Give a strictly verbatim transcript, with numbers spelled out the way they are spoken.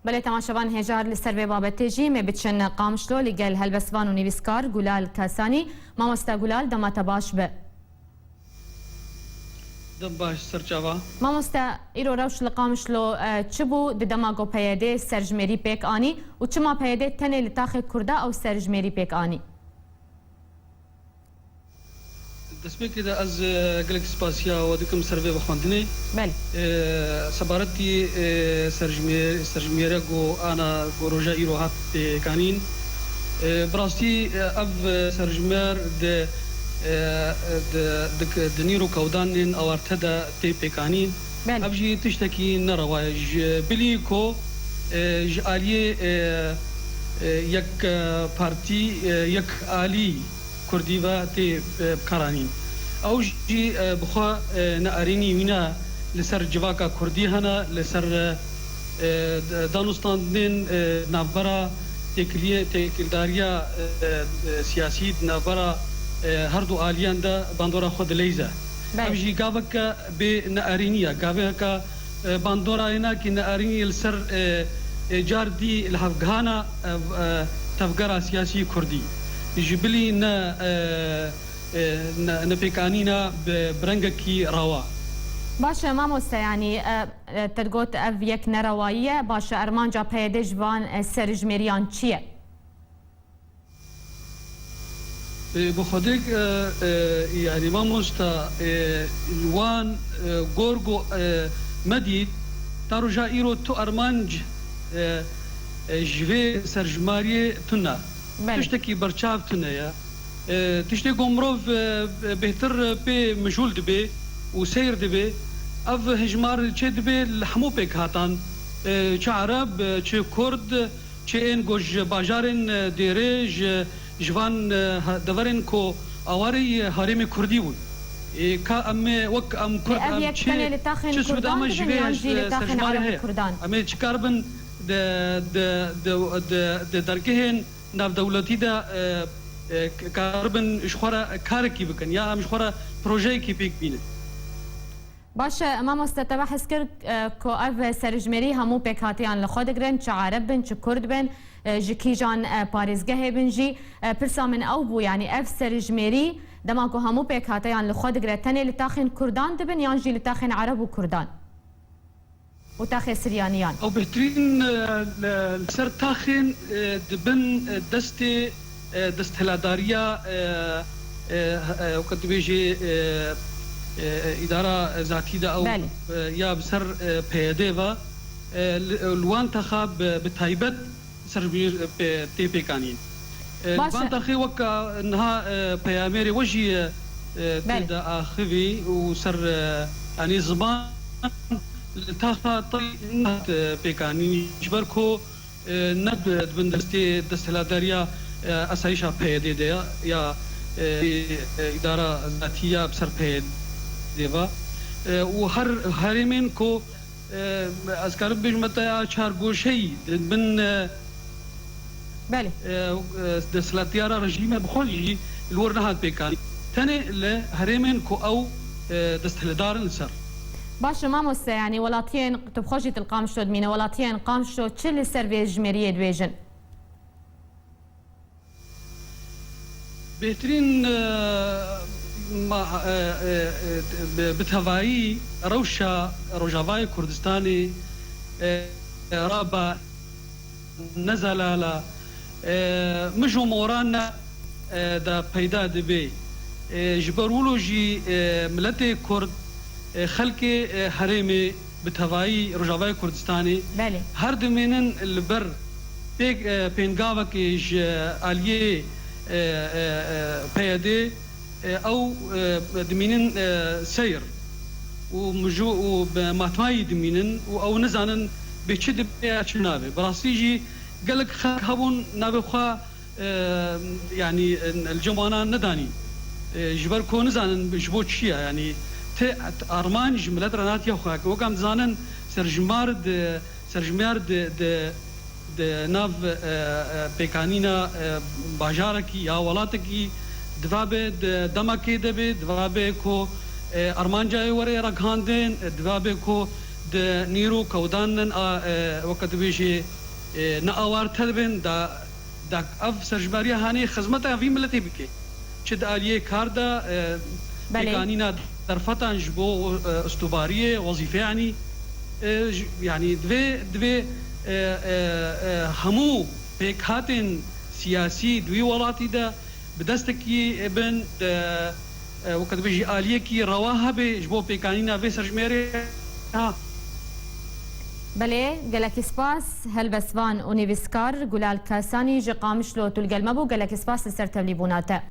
Belê, temaşevan hêjar, li ser vê babetê jî me biçin Qamişlo li gel helbestvan û nivîskar Gulal Kasanî. Mamoste Gulal, dema te baş be. Dem baş, serçava. Mamoste, îro rewş li Qamişlo, e, çi bû di dema ku P Y D serjimêrî pêk anî û çima P Y D tenê li taxê Kurda ew serjimêrî pêk anî? Destpêkê de ez, e, gelek spasiya we dikim ser vê vexwendinê. Belê. E, sebaretî, e, serjimê-, serjimêre ku ana ku roja îro hat pêkanîn. E, bi rastî, e, ev, e, serjimêr di, e, di, di, di nîrokewdanên awarte de tê pêkanîn. Belê. Ev jî tiştekî nerewa ye. Ji bilî ku, e, ji aliyê, e, e, yek, e, partî, e, yek alî Kurdî ve tê, e, bikaranîn. Ew jî, e, bi xwe, e, neerênî wî ne li ser civaka Kurdî hene, li ser, e, e, danûstandinên, e, navbera têkiliyê, têkildariya, e, e, siyasî di navbera, e, her du aliyan de bandora xwe dileyze. Belê. Ev jî gaveke bê neerênî ye, gaveke e, bandora yê nakî neerînî li ser, e, e, car dî li hevgihana, e, e, tevgera siyasî kurdî. Ji bilî ne, e, e, ne, nepêkanîna bi, bi rengekî rewa. Baş e, mamoste, yanî, e, e, te digot ev yek nerewayî ye. Baş e, armanca P Y D ji van, e, serjimêriyan çi ye? E, bi Xwedê, e, e, yanî mamosta, e, wan, e, gor ku, e, me dît, ta roja îro tu armanc, e, e, ji vê serjimariyê tune. Belê. Tiştekî berçav tune ye. E, tiştê ku mirov, e, bêhtir pê mijûl dibe û seyr dibe, ev hejmar çê dibe li hemû pêkhatan, e, çi ereb, e, çi kurd, çi ên ku ji bajarên, e, dêrê, ji, ji van, e, ha-, deverên ku awarê, e, herêmê kurdî bûn. Ê, ka em ê wek em kurd, ev em yek çi, tenê li taxên çi sûda kurdan me ji dibin vê yan jî li, e, taxên serjimarê ereb û heye? Kurdan? Em ê çi karibin di, di, di, di dergehên navdewletî de, e, e, k-, karibin ji xwe re karekî bikin ya em ji xwe re projeyekî pêk bînin? Baş e, mamoste, te behs kir, e, ku ev serjimêrî hemû pêkhatiyan li xwe digirin, çi ereb bin, çi kurd bin, e, ji kîjan, e, parêzgehê bin jî. E, pirsa min ew bû, yanî ev serjimêrî dema ku hemû pêkhateyan li xwe digire, tenê li taxên kurdan dibin yan jî li taxên ereb û kurdan û taxê siryaniyan? Ew bêhtirîn, e, li, li ser taxên, e, dibin, e, destê, e, desthiladariya, e, e, e, weke dibêjê, e, e, îdara zatî de ew, belê, e, ya bi ser, e, P Y D ve, e, li, li wan taxa bi, bi taybet serjimêr, e, pê, tê pêkanîn. E, li, baş e, van taxê weke niha, e, peyamêrê we jî, e, e, tê, belê, de axivî û ser, e, yanî ziman li taxa tey nehat, e, pêkanîn. Ji ber ku e, ne bi, di bin destê desthilatdariya, e, asayîşa P Y D de ya, ya, e, e, îdara zatî ya bi ser P Y D ve. E, û her herêmên ku, e, ez karim bêjim te ya çargoşeyî di bin, e, belê, e, e, desthilatdiyara rejîme bi xwe jî li wir nehat pêkanî. Tenê li herêmên ku ew, e, desthilatdar in li ser. Baş e mamoste, yanî welatiyên, tu bi xwe jî tu li Qamişlo dimîne, welatiyên Qamişlo çi li ser vê jimêriyê dibêjin? Bêhtirîn, e, ma, e, e, e, bi, bi tevayî rewşa Rojavayê Kurdistanê, e, e, raba ne zelala, e, mij û moran ne, e, de peyda dibe. E, ji ber wilo jî, e, miletê Kurd, e, xelkê, e, herêmê bi tevayî Rojavayê Kurdistanê, belê, her dimînin li ber pêk, e, pêngavekê ji aliyê, e, e, e, P Y D, e, ew, e, dimînin, e, seyr û mijû û bi matmayî dimînin û ew nizanin bê çi dibe ya çi nabe. Bi rastî jî gelek xelk hebûn navê xwe, e, yanî, e, li cem wana nedanî. E, ji ber ku nizanin ji bo çi ye, yanî ti, armanc ji milet re natiye xwe. Wek em dizanin serjimar di, serjimar di, di, di nav, e, e, pêkanîna, e, bajarekî ya welatekî divabe di demekê de be, divabe ku, e, armanca wê were ragihandin, e, divabe ku di nîr û kewdan nin a, e, weke dibêjê, e, ne awarte dibin, da, da ev serjimariya hanê xizmeta vî miletê bike. Çi di aliyê kar de, e, Belê. pêkanîna derfetan ji bo, e, ustubariyê, wezîfe yanî, e, ji, yanî divê, divê, e, e, e, hemû pêkhatên siyasî di wî welatî de bi destekî bin, e, e, weke dibêjî aliyekî rewa hebe ji bo pêkanîna vê serjimêrê. Ha. Belê, gelekî spas. Helbestvan û nivîskar Gulal Kasanî ji Qamişlo tu li gel me bû. Gelekî spas li ser tevlîbûna te.